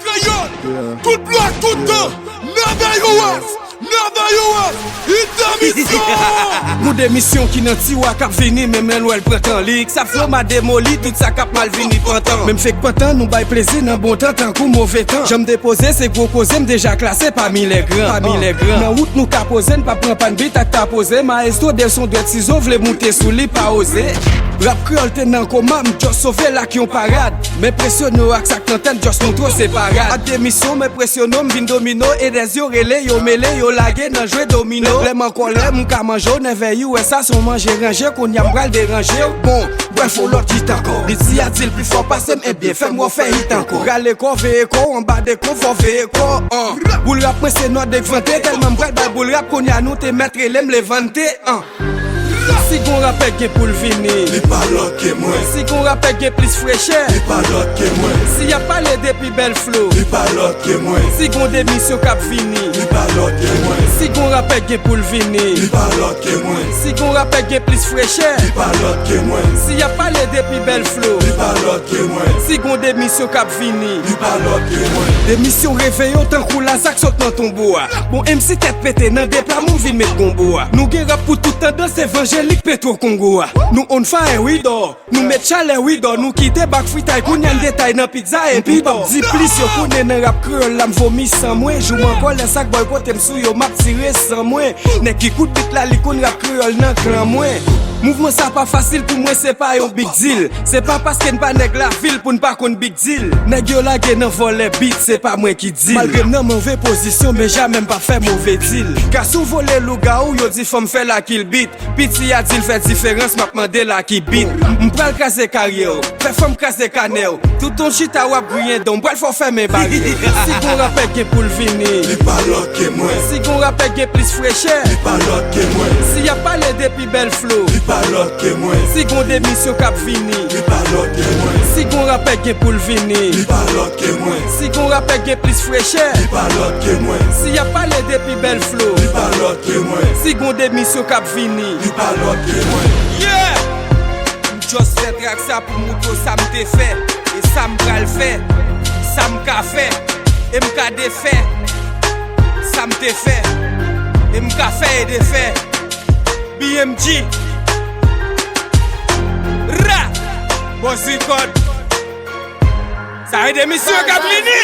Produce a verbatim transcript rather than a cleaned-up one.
Kreyòl, tout blòk, tout tan, Nèvè U S, Nèvè U S, Demisyon! Gon demisyon ki nan tiwa k ap vini, menm lè n wè l pran tan. Lirik sa flo, m a demoli tout sa k ap mal vini pantan. Menm fake pantan, nou bay plezi nan bon tan tankou move tan. Jan m depoze, se gwo koze, m deja klase pami lè gran. Pami lè gran. Nan wout nou ka poze, n p ap pran pàn bit ak ta poze. Maestro Delson dwèt sizo, vle moute sou li, pa oze. Rap kreyòl te nan koma, m just sove l ak yon parad. M enpresyone w ak sa k nan tèt, just montre w se parad. Ak demisyon, m enpresyone w, m vin domino, e dèz yo rele, yo mele, yo lage nan jwe domino. Lè m an kòlè, m ka manje w, Nèvè U S A se yon manje ranje, kounye a m pral deranje w. Bon, brèf, yon lòt hit ankò. Biti a di l pi fò pase m, ebyen, fè m wè w fè hit ankò. Rale kò, veye kò, anba de kò, fò veye kò, an. Boul rap mwen se nò degvante, tèlman m pral bay boul rap, kounye a nou te mèt rele m Levante, an. Si gon rapè gen pou l vini, li pa lòt ke mwen. Si gon rapè gen plis frechè, li pa lòt ke mwen. Si y ap pale depi bèl flo, li pa lòt ke mwen. Si gon demisyon k ap vini, li pa lòt ke mwen. Si gon rapè gen pou l vini, li pa lòt ke mwen. Si gon rapè gen plis frechè, li pa lòt ke mwen. Si y ap pale depi bèl flo, li pa lòt ke mwen. Si gon demisyon k ap vini, li pa lòt ke mwen. Demisyon reveyon tankou Laza k sot nan tonbo a. Bon, M C tèt pete nan de pla, moun vin met gonbo a. Nou gen rap pou tout tandans evanjelik Petwo Kongo a. Nou on fire, wi dò. Nou met chalè, wi dò. Nou kite bak fritay, kounye a n detay nan pizza epi dò. M p ap di plis, yo konnen nan rap kreyòl la m vomi san mwen. Jou m an kòlè, sa k bòykote m sou yo, m ap tire san mwen. Nèg ki koud bit la, li konn rap kreyòl nan klan mwen. Mouvman sa pa fasil pou mwen, se pa yon big deal. Se pa paske n pa nèg lavil pou n pa konn big deal. Nèg yo lage nan vòlè bit, se pa mwen ki deal. Malgre m nan move pozisyon, men jamè m p ap fè move deal. Gason vole lougawou, yo di fanm fè la kill bit. Piti a di l fè diferans, m ap mande la ki bit. M pral kraze karyè w, fè fanm kraze kanè w. Tout on chita w ap griyen don, m pral fè w fèmen baryè. Si gon rapè gen pou l vini, li pa lòt ke mwen. Si gon rapè gen plis frechè, li pa lòt ke mwen. Si y ap pale depi bèl flo, li pa lòt ke mwen. Si gon demisyon k ap vini, li pa lòt ke mwen. Si gon rapè gen pou l vini, li pa lòt ke mwen. Si gon rapè gen plis frechè, li pa lòt ke mwen. Si y ap pale depi bèl flo, li pa lòt ke mwen. Si gon demisyon k ap vini, li pa lòt ke mwen. Yeah! M just fè trak sa pou moutre w sa m te fè, e sa m pral fè, sa m ka fè, e m ka defè, sa m te fè, e m ka fè e defè. B M G. Ra! Boss Record. Sa e demisyon k ap vini.